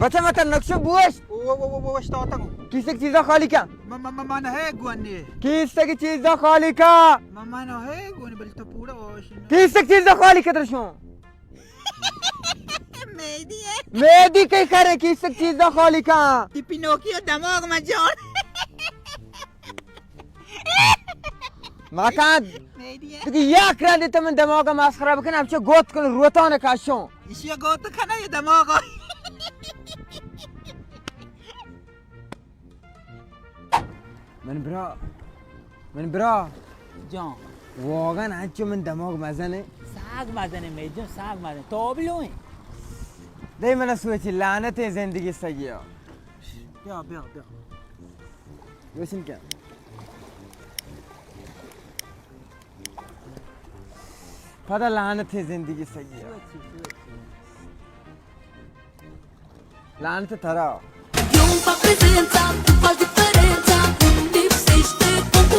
پچا مت نقشہ بوش۔ او، او، او، او، اشتاتم۔ کیسک چیزا خالی کن۔ م-، م-، م-، من ہے گونی۔ کیسک چیزا خالی کن۔ م-، من ہے گونی، بل تو پورا ہوش نہ۔ کیسک چیزا خالی کن درشون۔ میدی ہے۔ میدی کئی کرے، کیسک چیزا خالی کن۔ تی پینوکیو دماغ ما جان۔ مکان۔ میدی ہے۔ تو کہ یک رندے تو من دماغ مسخرہ بکن، ہمچو گوت کن روتان کشون۔ ایشی گوت کنه یا دماغ؟ من برا، من برا۔ جان۔ واقعاً انچو من دماغ مزنه۔ ساگ مزنه میجن، ساگ مزنه۔ تابلو ہیں۔ دے من سوچی لعنت زندگی سگیا۔ بیا، بیا، بیا۔ گوشن کن۔ پدا لعنت زندگی سگیا۔ لعنت ترا۔ Junto apresenta, faz diferença. Lipstick com